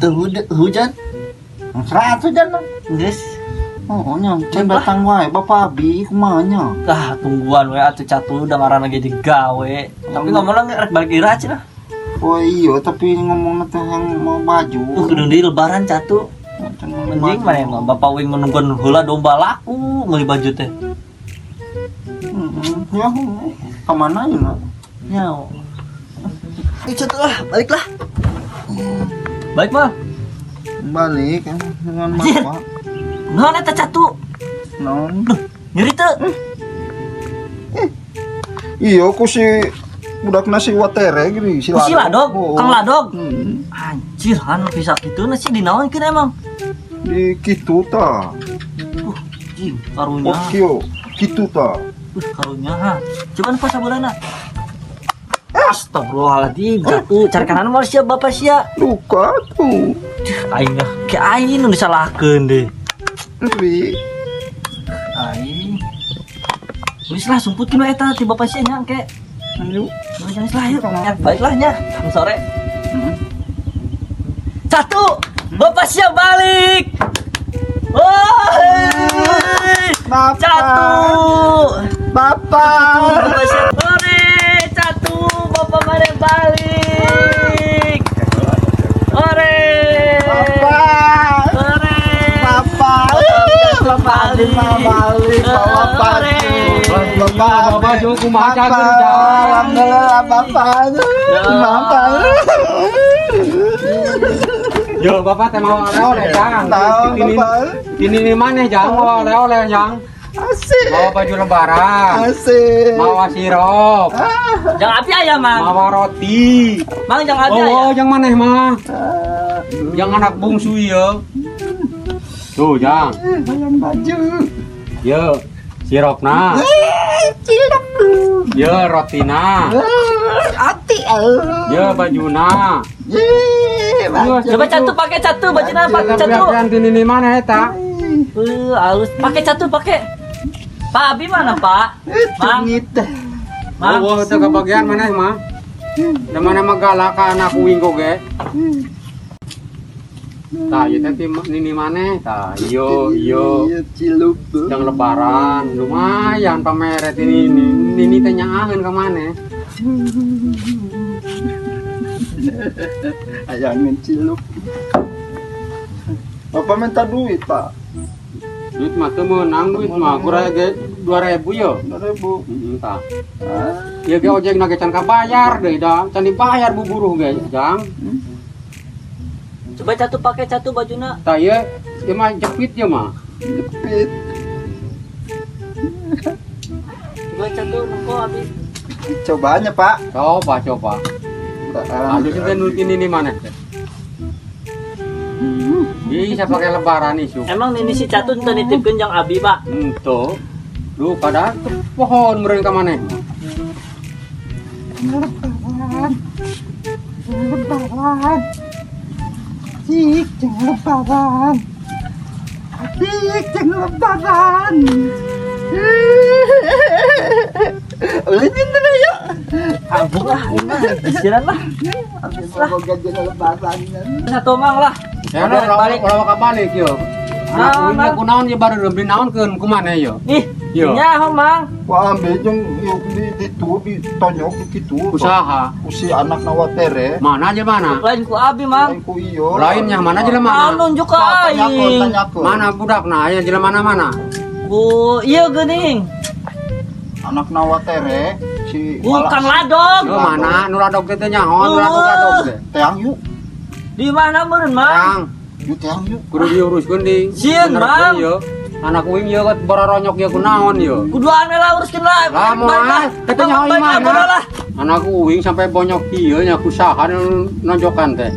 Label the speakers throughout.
Speaker 1: Teu hujan.
Speaker 2: Serat hujan mah.
Speaker 1: Geus.
Speaker 2: Oh, nya can datang wae Bapak Abi kumaha nya?
Speaker 1: Ah, tungguan we atuh, Catu, udah ngaranna ge digawe. Tapi ngomongna rek balik ira cenah.
Speaker 2: Oh iya, tapi ngomongna teh yang mau baju.
Speaker 1: Kudu di lebaran, Catu.
Speaker 2: Can mau
Speaker 1: Mending
Speaker 2: baju.
Speaker 1: Mana mah Bapak wing menungguan heula domba laku meuli baju teh.
Speaker 2: Heeh. Ya, kemana ya? Nak?
Speaker 1: Nya. Ih, Catu lah, baliklah. Balik mah.
Speaker 2: Balik ya, dengan
Speaker 1: Anjir.
Speaker 2: Bapak.
Speaker 1: Naon eta, Catu?
Speaker 2: Non.
Speaker 1: Nyeri teu?
Speaker 2: Iya, ku si budak nasi watere gini, si
Speaker 1: Ku si Ladog,
Speaker 2: Oh.
Speaker 1: Kang Ladog.
Speaker 2: Hmm.
Speaker 1: Anjir, han bisa kitu na sih dinaonkeun emang?
Speaker 2: Di kitu ta.
Speaker 1: Jing, karunya.
Speaker 2: Oh, kieu, kitu ta.
Speaker 1: Karunya ha. Coba pas saburana. Astagfirullahaladzim, Catu, cari kanan mau sia bapak sia.
Speaker 2: Luka tuh.
Speaker 1: Cih, aing ah, ke aing nu disalahkeun deh.
Speaker 2: Ri.
Speaker 1: Aing. Geus lah, sumputkeun we eta ti bapak sia nya engke.
Speaker 2: Ayo.
Speaker 1: Geus lah, yuk. Ya, baiklah nya, sore. Catu, bapak sia balik. Woi,
Speaker 2: Bapak.
Speaker 1: Catu.
Speaker 2: Bapak.
Speaker 1: Bapak sia. Ore, Catu, bapak mana balik. Ore.
Speaker 2: Bapak.
Speaker 1: Ore.
Speaker 2: Bapak. Bapak Abi mah balik bawa baju. Bapak.
Speaker 3: Bawa baju, kumaha cager, Jang?
Speaker 2: Alhamdulillah, Bapak. Bapak.
Speaker 3: Yo, Bapak teh mau oleh-oleh, Jang.
Speaker 2: Tahu,
Speaker 3: Ini
Speaker 2: Bapak.
Speaker 3: ini mana, Jang? Mau oleh-oleh, Jang.
Speaker 2: Asik.
Speaker 3: Mau baju lebaran.
Speaker 2: Asik.
Speaker 3: Mau sirup.
Speaker 1: Jangan api ayam, Mang.
Speaker 3: Mau roti.
Speaker 1: Mang, jangan api
Speaker 3: Oh,
Speaker 1: ayam.
Speaker 3: yang maneh mah? Yang anak bungsu ya. Tuh, Jang.
Speaker 2: Hayang baju.
Speaker 3: Yo, sirupna.
Speaker 2: Cilok.
Speaker 3: Yo, rotina.
Speaker 2: Ati.
Speaker 3: Yo, bajuna.
Speaker 2: Ye, baju.
Speaker 1: Coba Catu pakai, Catu, baju apa Catu?
Speaker 3: Ganti ini mana eta?
Speaker 1: Halus. Pakai, Catu, pakai. Pak Abi mana, Pak? Mang.
Speaker 2: Tungit.
Speaker 1: Mang.
Speaker 3: Oh, teu kebagian maneh mah. Da mana mah galak ka anak uing ge. Tah, ieu teh nini maneh? Tah, iyo iyo.
Speaker 2: Iya, cilup.
Speaker 3: Yang lebaran lumayan pameret ini ini nini teh nyaaheun ka maneh.
Speaker 2: Ayangin cilup. Bapak minta duit, Pak.
Speaker 3: Duit mah teu meunang, duit mah kurang ge 2000 yo.
Speaker 2: 2000.
Speaker 3: Heeh, tah.
Speaker 2: Ah.
Speaker 3: Ieu ge ojek na ge can kabayar deui da, can dibayar buburuh ge, Jang.
Speaker 1: Coba Catu pakai, Catu, bajuna.
Speaker 3: Tah, ieu ieu mah jepit ieu mah.
Speaker 2: Jepit.
Speaker 1: Coba Catu nunggu Abi.
Speaker 2: Cobanya, Pak.
Speaker 3: Coba coba. Aduh, teh nu ini maneh teh. Bisa pakai lebaran isu.
Speaker 1: Emang ini si Catu teu nitipkeun jang Abi, Pak?
Speaker 3: Ento. Duh, padahal teu pohon meureun ka maneh.
Speaker 2: Lebaran. Lebaran. Cik, jangan lebaran. Cik, jangan lebaran. Udah cinta yuk.
Speaker 1: Abung lah, ini mah isiran lah.
Speaker 2: Habis mau gajian lebaran.
Speaker 1: Satu mang lah.
Speaker 3: Ya udah
Speaker 1: Balik.
Speaker 3: ulah ka balik yo. Anak
Speaker 1: Nah,
Speaker 3: uing
Speaker 1: nah.
Speaker 3: kunaon ye baru beli naonkeun ku maneh yo.
Speaker 1: Ih,
Speaker 3: Yo.
Speaker 1: nyaho, Mang.
Speaker 2: Wah, ambil yang yuk di itu di tonyok di kitu.
Speaker 3: Usaha.
Speaker 2: Usi anak nawatere.
Speaker 3: Mana aja mana?
Speaker 1: Lain ku Abi, Mang.
Speaker 2: Lain ku iyo.
Speaker 3: Lainnya mana jelema
Speaker 1: Mau
Speaker 3: mana?
Speaker 1: nunjuk ke
Speaker 2: Tanyakeun,
Speaker 1: aing.
Speaker 2: tanyakeun.
Speaker 3: Mana budakna aya jelema mana mana?
Speaker 1: Ku iya geuning.
Speaker 2: Anak nawatere si
Speaker 1: Bukan Ladog.
Speaker 3: Yo mana nu ladog teh teh nyaho nu ladog-ladog teh.
Speaker 2: Teang yuk.
Speaker 1: Di mana meureun, Mang?
Speaker 3: Tang,
Speaker 2: Yuk teang yuk.
Speaker 3: kudu diuruskeun di.
Speaker 1: Sieun,
Speaker 3: benerkeun
Speaker 1: Bang.
Speaker 3: Yo. Anak uing yo bararonyok yo kunaon yo.
Speaker 1: Kudu ane lah, uruskeun lah.
Speaker 3: Lah moal, teh nyaho
Speaker 1: Balik lah,
Speaker 3: imahna.
Speaker 1: bodoh lah.
Speaker 3: Anak uing sampai bonyok kieu nya kusaha nu nonjokan teh.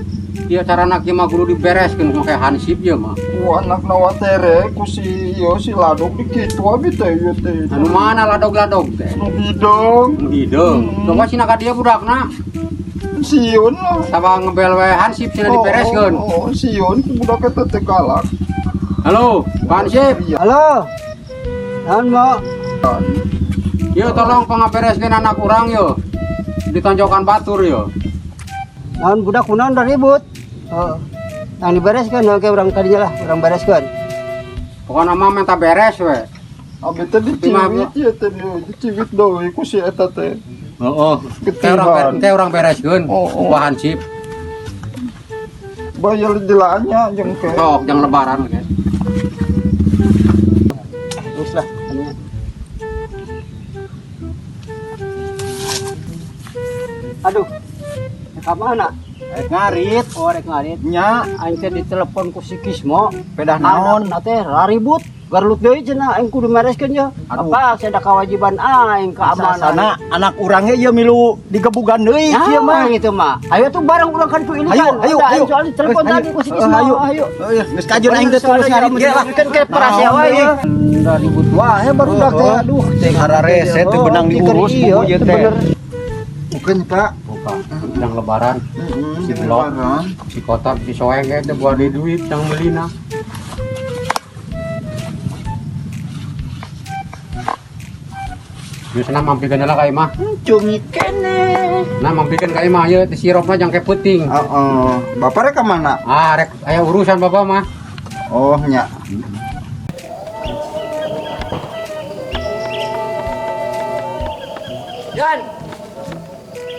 Speaker 3: Ieu carana kieu mah kudu dibereskeun make hansip ieu mah.
Speaker 2: Ku anak nawatere ku si iyo si ladog di kitu abi teh ieu teh.
Speaker 3: Anu mana ladog-ladog teh?
Speaker 2: Nu hidung.
Speaker 3: Nu hideung. Coba sina ka dieu budakna.
Speaker 2: Sieun lah.
Speaker 3: Sama ngebel we hansip sina dibereskeun.
Speaker 2: Oh, oh, sieun ku budak eta teh galak.
Speaker 3: Halo, Pak Hansip.
Speaker 2: Iya.
Speaker 4: Halo. Naon mo?
Speaker 3: Yo tolong pangabereskeun anak urang yo. Ditonjokan batur yo.
Speaker 4: Naon budak kunaon udah ribut? Oh. Yang dibereskan oke urang tadinya lah, urang bereskan.
Speaker 3: Pokoknya mah minta beres we.
Speaker 2: Abi teh diciwit ya teh diciwit deui ku si eta teh.
Speaker 3: Heeh.
Speaker 2: Ketiban.
Speaker 3: Teh urang bereskeun.
Speaker 2: Oh.
Speaker 3: Wah hansip.
Speaker 2: Bayar dilanya jeung ke.
Speaker 3: Sok jang lebaran ge.
Speaker 4: Terus lah tadinya. Aduh. Ka mana?
Speaker 5: Rek ngarit.
Speaker 4: Oh, rek ngarit.
Speaker 5: Nya,
Speaker 4: Aing teh ditelepon ku si Kismo.
Speaker 5: pedah naon?
Speaker 4: Naon teh raribut. Garlut deui cenah aing kudu mereskeun ye.
Speaker 5: Aduh.
Speaker 4: Apa saya ada kewajiban aing keamanan.
Speaker 5: Sana anak urangnya ieu milu digebugan deui
Speaker 4: Nah,
Speaker 5: kieu mah.
Speaker 4: gitu mah. Ayo tuh bareng urang kan ku ini
Speaker 5: Ayo,
Speaker 4: kan.
Speaker 5: ayo,
Speaker 4: Ada,
Speaker 5: ayo.
Speaker 4: Soalnya telepon
Speaker 5: Ayo.
Speaker 4: tadi ku si Kismo.
Speaker 5: Ayo.
Speaker 4: Ayo.
Speaker 5: Euy, geus kajeun aing teh terus ngarit ge lah.
Speaker 4: Kan ke perasaan wae ya.
Speaker 5: Ribut
Speaker 4: Wah, ya baru teh aduh.
Speaker 5: Cing hararese teu benang diurus
Speaker 4: Iya,
Speaker 5: buku ieu
Speaker 4: teu
Speaker 5: teh.
Speaker 4: bener.
Speaker 2: Bukan Pak.
Speaker 3: Buka. Jang lebaran
Speaker 2: Heeh,
Speaker 3: Si Blok. Si kotor si soeng ge teh buat di duit jang meulina. Geus na mampikeun lah ka imah.
Speaker 2: Cumi kene.
Speaker 3: Nah mampikeun ka imah ieu teh sirupna jang ke peuting.
Speaker 2: Heeh. Bapak rek ka mana?
Speaker 3: Ah rek aya urusan bapak mah.
Speaker 2: Oh, nya.
Speaker 1: Yan.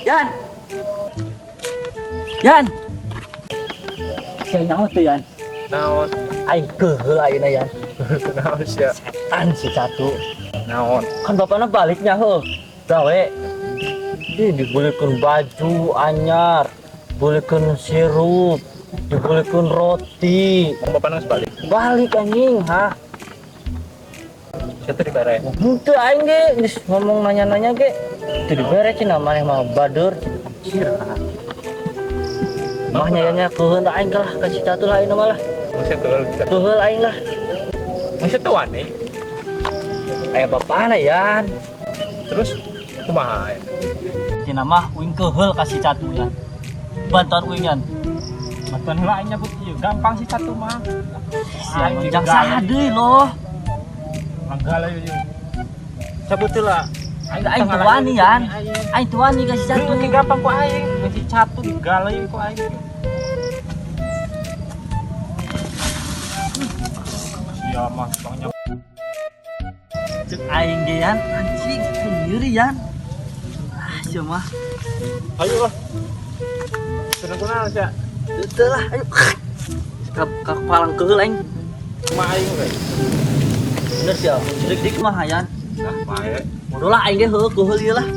Speaker 1: Yan. Yan. Saya nyawa tuh Yan.
Speaker 6: Naon?
Speaker 1: Aing keheul ayeuna Yan.
Speaker 6: Naon sia?
Speaker 1: Setan si satu.
Speaker 6: Naon?
Speaker 1: Kan bapaknya baliknya heuh. Gawe. Ih, dibelikan baju anyar, dibelikan sirup, dibelikan roti.
Speaker 6: Mau bapak nang balik.
Speaker 1: Balik anjing, ha?
Speaker 6: Sia teh dibere.
Speaker 1: Henteu aing ge geus ngomong nanya-nanya ge. Teu dibere cenah maneh mah bader. Anjir. Mah nyayanya keuheun aing lah ka si Catu lah ayeuna mah lah.
Speaker 6: Mun sia teu bisa.
Speaker 1: Keuheul aing lah.
Speaker 6: Mun sia teu wani.
Speaker 1: Aya bapana Yan.
Speaker 6: Terus kumaha ya?
Speaker 1: Cenah mah uing keuheul ka si Catu Yan. Bantuan uing Yan.
Speaker 6: Bantuan heula aing nyabut ieu. Gampang sih catu mah.
Speaker 1: Aing jang saha deui loh.
Speaker 6: Mangga lah ieu. Cabut heula.
Speaker 1: Aing teu wani Yan. Aing teu wani ka si Catu.
Speaker 6: Itu gampang ku aing. Mun si catu digalai ku aing. Sia mah bangnya.
Speaker 1: Cek aing ge Yan, anjing aing nyeri Yan. Ah, sia mah.
Speaker 6: Ayo lah. Seneng kunaon sia?
Speaker 1: Teu lah, ayo. Ka palang keuheul aing.
Speaker 6: Kumaha aing we?
Speaker 1: Bener sia, dik dik mah Yan.
Speaker 6: Ah, bae.
Speaker 1: Bodoh lah aing ge heueuh keuheul ieu lah.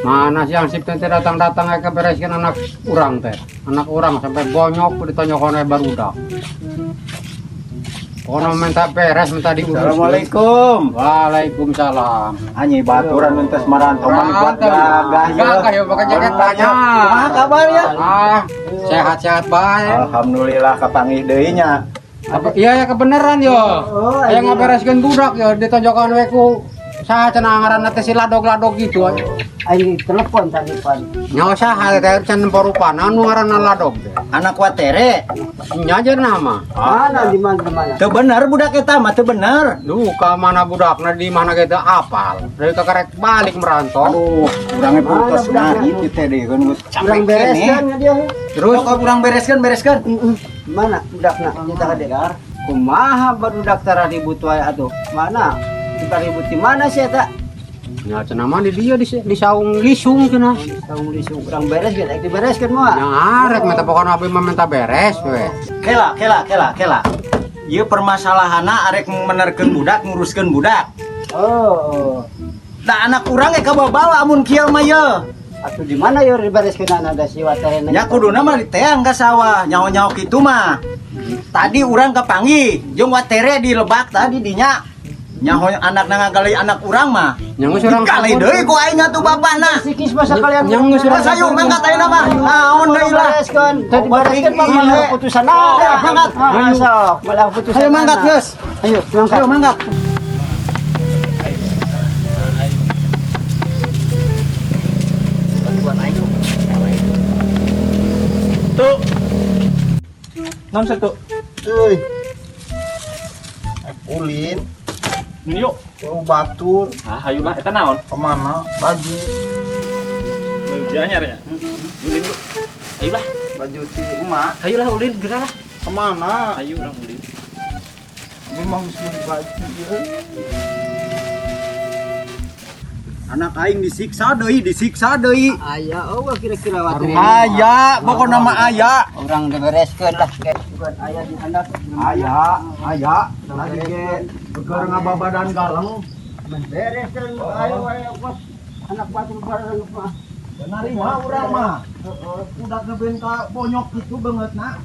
Speaker 3: Mana si hansip teh datang-datang ke bereskeun anak urang teh. Anak urang sampai bonyok ditonyokan we barudak. Pokoknya minta beres, minta diurus.
Speaker 5: Assalamualaikum.
Speaker 3: Waalaikumsalam.
Speaker 5: Anyi baturan mentes marantau mah buat gagah ya.
Speaker 3: Gagah ya pakai jaket tanya.
Speaker 5: Kumaha kabar ya?
Speaker 3: Ah, sehat-sehat bae.
Speaker 5: Alhamdulillah kapanggih deui nya.
Speaker 3: Apa iya ya kebenaran yo.
Speaker 4: Oh,
Speaker 3: Aya ngabereskeun budak yo ditonjokan we ku saha cenah ngaranna teh si ladog-ladog gitu.
Speaker 4: Aing telepon tadi pan.
Speaker 3: Nyawa saha teh can nempo rupana nu ngaranna ladog teh.
Speaker 5: Anak watere.
Speaker 3: Nya aja nama.
Speaker 4: Mana di mana di mana?
Speaker 5: Teu bener budak eta mah teu bener.
Speaker 3: Duh, ka mana budakna di mana kita apal. Dari kekerek balik merantau.
Speaker 5: Aduh, urangnya putus
Speaker 4: Mana budaknya?
Speaker 5: ngarit ieu teh deui kan geus capek
Speaker 4: Urang bereskan
Speaker 5: keneh.
Speaker 4: dia.
Speaker 3: Terus
Speaker 5: Sok urang bereskeun bereskeun.
Speaker 4: Heeh. Mana budakna? Kita ka degar. Kumaha barudak tara ribut wae atuh. Mana? Kita ribut di mana sih eta?
Speaker 3: nya cenah mah di dia di saung lisung cenah.
Speaker 4: Saung lisung urang bereskeun, rek dibereskeun moal.
Speaker 3: Nya arek minta pokona abi mah minta beres we.
Speaker 5: Kela kela kela kela. Ieu permasalahanna arek menerkeun budak nguruskeun budak.
Speaker 4: Oh.
Speaker 5: Da anak urang ge kabawa amun kieu mah ye.
Speaker 4: Atuh di mana yo dibereskeun ada si watere
Speaker 5: Nya kuduna mah diteang ka sawah, nyaho-nyaho kitu mah. Tadi urang kapanggih jeung watere di lebak tadi dinya. Nyaho anakna ngagalai anak urang mah.
Speaker 3: Nya geus urang
Speaker 5: Digalai deui ku aing atuh bapakna.
Speaker 4: Si Kisma sekalian.
Speaker 3: Yang geus urang
Speaker 5: Mas ayo mangkat ayeuna mah. Naon deui lah.
Speaker 4: Bereskeun. Tadi bereskeun mah malah keputusan.
Speaker 5: Ayo, mangkat.
Speaker 4: Ayo sok, malah keputusan.
Speaker 5: Ayo mangkat geus.
Speaker 4: Ayo, mangkat.
Speaker 5: Ayo mangkat.
Speaker 1: Bantuan aing.
Speaker 6: Tuh. Naon satu?
Speaker 2: Euy. Ulin,
Speaker 6: Yuk.
Speaker 2: bau batur,
Speaker 6: Ah, ayo lah eta naon?
Speaker 2: kemana? Baju.
Speaker 6: Meuli anyar ya. Ulin yuk.
Speaker 1: Ayo lah.
Speaker 2: Baju ti emak.
Speaker 1: Hayu lah ulin geura lah.
Speaker 2: Kemana?
Speaker 1: Hayu urang ulin.
Speaker 2: Ini mah geus meuli baju ieu.
Speaker 5: Anak aing disiksa deui, disiksa deui.
Speaker 4: Aya eueuh kira-kira watere.
Speaker 5: Aya, pokona mah aya.
Speaker 4: Urang dibereskeun lah kayak bukan aya di handap.
Speaker 5: Aya, aya. Lagi ge keur ngababadan galeng.
Speaker 4: Bereskeun ayo ayo bos. Anak batur bareng mah.
Speaker 5: Narima urang mah. Udah ngebeun ka bonyok kitu beungeutna.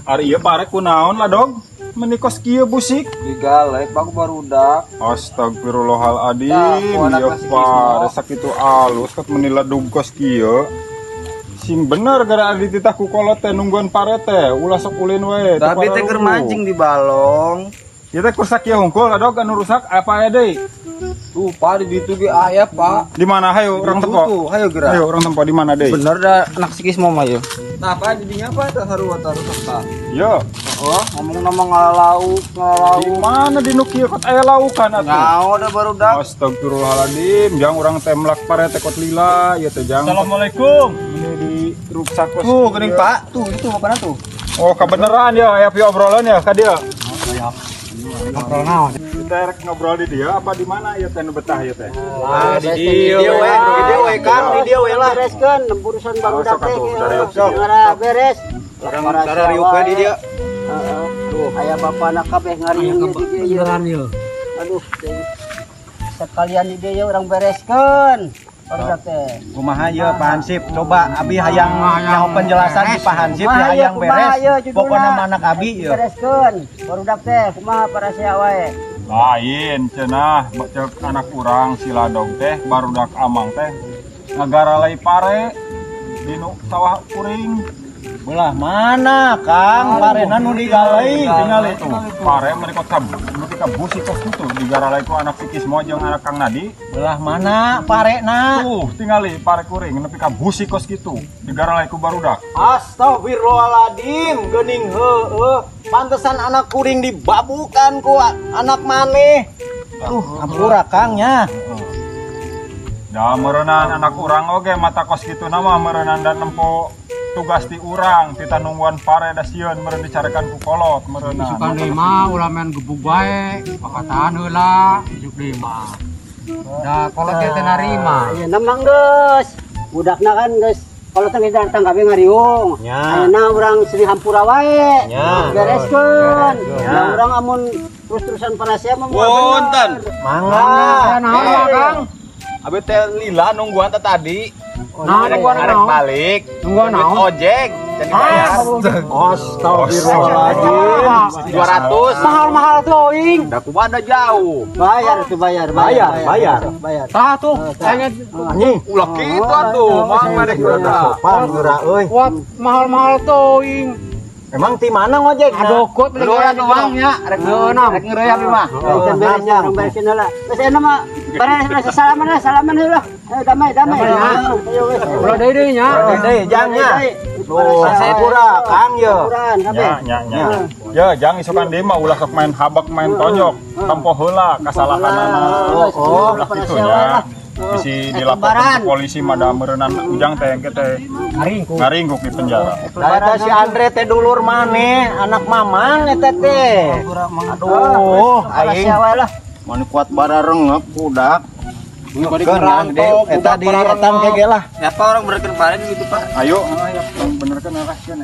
Speaker 7: Ari ieu pare kunaon lah dog? Meni kos kieu busik.
Speaker 2: Digalek baku barudak.
Speaker 7: Astagfirullahaladzim,
Speaker 2: Tah, ku anak
Speaker 7: ya
Speaker 2: masih
Speaker 7: pare
Speaker 2: kismo.
Speaker 7: sakitu alus kat meni ledug kos kieu. Sing bener gara dititah ku kolot teh nungguan pare teh, ulah sok ulin we.
Speaker 2: Tapi teh keur mancing di balong.
Speaker 7: Ieu teh kursak kieu hungkul ladog anu rusak apa aya deui?
Speaker 2: Tuh, Pak, di ditu ge aya, Pak.
Speaker 7: Di mana hayu urang tempo?
Speaker 2: Tuh, hayo geura.
Speaker 7: Hayu urang tempo di mana deui?
Speaker 2: Bener dah anak si Kismo mah yo. Nah, Pak, jadinya apa tah sarua tah rusak tah?
Speaker 7: Yo,
Speaker 2: Oh, ngomong nama ngalauk, ngalauk.
Speaker 7: di mana di nu kieu kot aya laukan atuh?
Speaker 2: Nyaho dah barudak.
Speaker 7: Astagfirullahaladzim, jang urang teh melak pare teh kot lila, ieu teh jang.
Speaker 6: Assalamualaikum.
Speaker 7: Ini di ruksak kos.
Speaker 2: Tuh, geuning Pak. Tuh, itu bapana tuh.
Speaker 7: Oh, kebenaran ya, aya pi obrolan ya ka dia.
Speaker 3: Ngobrol naon?
Speaker 7: Kita rek ngobrol di dia apa di mana ya teh nu betah ya teh?
Speaker 5: Ah, di dieu we, di dieu we Kang, di dieu we lah.
Speaker 4: Bereskeun urusan barudak
Speaker 7: Sok
Speaker 4: teh.
Speaker 7: atuh, dari
Speaker 4: Sok. Beres.
Speaker 5: Cara riuk we di dieu.
Speaker 4: Heeh. Tuh, aya bapana kabeh ngariung di dieu.
Speaker 3: Beneran ieu.
Speaker 4: Aduh, teh. Sekalian di dieu urang bereskeun. Barudak teh.
Speaker 5: Kumaha ieu Pak Hansip? Coba abi hayang nyaho penjelasan di Pak Hansip ya
Speaker 4: Kumaha ieu,
Speaker 5: hayang
Speaker 4: kumaha
Speaker 5: beres.
Speaker 4: ieu judulna?
Speaker 5: Pokona mah anak abi ieu.
Speaker 4: Bereskeun. Barudak teh kumaha parasea wae.
Speaker 7: Lain cenah cek anak urang si Ladog teh barudak amang teh ngagaralai pare di nu sawah kuring.
Speaker 5: Belah mana Kang? Parena nu digalai.
Speaker 7: Tinggal itu pare mereka mereka busi kos kitu digaralai ku anak si Kismo jeung anak Kang Nadi.
Speaker 5: Belah mana parena?
Speaker 7: Tuh tingali pare kuring nepi ka busi kos kitu digaralai ku barudak.
Speaker 5: Astagfirullahaladzim, geuning heueuh. Pantesan anak kuring dibabukan ku anak maneh. Tuh, ampura Kang nya.
Speaker 7: Da meureunan anak urang oge mata kos kitu nama meureunan dan nempo tugas ti urang tita nungguan pare da sieun meureun dicarekan ku kolot meureunan.
Speaker 3: Isukan deui mah ulah main gebug bae, pakataan heula, isuk deui mah. Da kolot teh teu narima.
Speaker 4: Ayeuna mah geus. Budakna kan geus kalau teh datang kabeh ngariung.
Speaker 5: Nya.
Speaker 4: Ayeuna urang seni hampura wae.
Speaker 5: Nya.
Speaker 4: Bereskeun.
Speaker 5: Nya.
Speaker 4: Nah, urang amun terus-terusan parasea mah moal
Speaker 6: Punten.
Speaker 4: bener.
Speaker 5: Mangga.
Speaker 3: Naon mah Kang?
Speaker 6: Abi teh lila nungguan teh tadi.
Speaker 3: Nah, nungguan
Speaker 6: Arek
Speaker 3: naon?
Speaker 6: balik.
Speaker 3: Nungguan
Speaker 6: Duit
Speaker 3: naon?
Speaker 6: ojek. Jadi bayar
Speaker 5: Astagfirullahaladzim.
Speaker 6: 200.
Speaker 4: Mahal-mahal tuh oing.
Speaker 6: Da kumaha da jauh.
Speaker 4: Bayar tuh bayar,
Speaker 5: Bayar, bayar.
Speaker 4: Bayar.
Speaker 3: Tah tuh, kayaknya
Speaker 5: Anjing.
Speaker 6: Ulah kitu atuh, mang merek
Speaker 5: Geura sopan geura euy.
Speaker 3: kuat mahal-mahal teuing.
Speaker 5: Emang ti mana ngojek?
Speaker 3: Aduh, kot beli
Speaker 2: Lu atuh mang nya, rek
Speaker 3: Geunam.
Speaker 2: rek ngeureui abi mah.
Speaker 4: Beresin, beresin, urang beresin heula. Geus ayeuna mah beres, beres, salaman lah, salaman heula. Ayo damai, damai. Ayo geus.
Speaker 3: Ulah deui deui nya.
Speaker 5: Ulah deui, jang nya. Oh, hampura Kang ye.
Speaker 4: Hampuran kabeh.
Speaker 7: Nya nya nya. Ya jang isukan deui mah ulah sok main habak main tonjok. Tempo heula kasalahanana.
Speaker 4: Oh,
Speaker 7: Ulah kitu nya. Bisi dilaporkan ke polisi mah da meureunan ujang teh engke teh
Speaker 3: Ngaringkuk.
Speaker 7: ngaringkuk di penjara.
Speaker 5: Da eta si Andre teh dulur maneh, anak mamang eta teh. Aduh, aing
Speaker 4: Parasea wae lah.
Speaker 5: mun kuat bararengep budak.
Speaker 3: Bari
Speaker 5: Keun di eta di eta ge lah.
Speaker 2: Siapa orang benerkeun pare gitu, Pak?
Speaker 7: Ayo, ayo benerkeun arahkeun.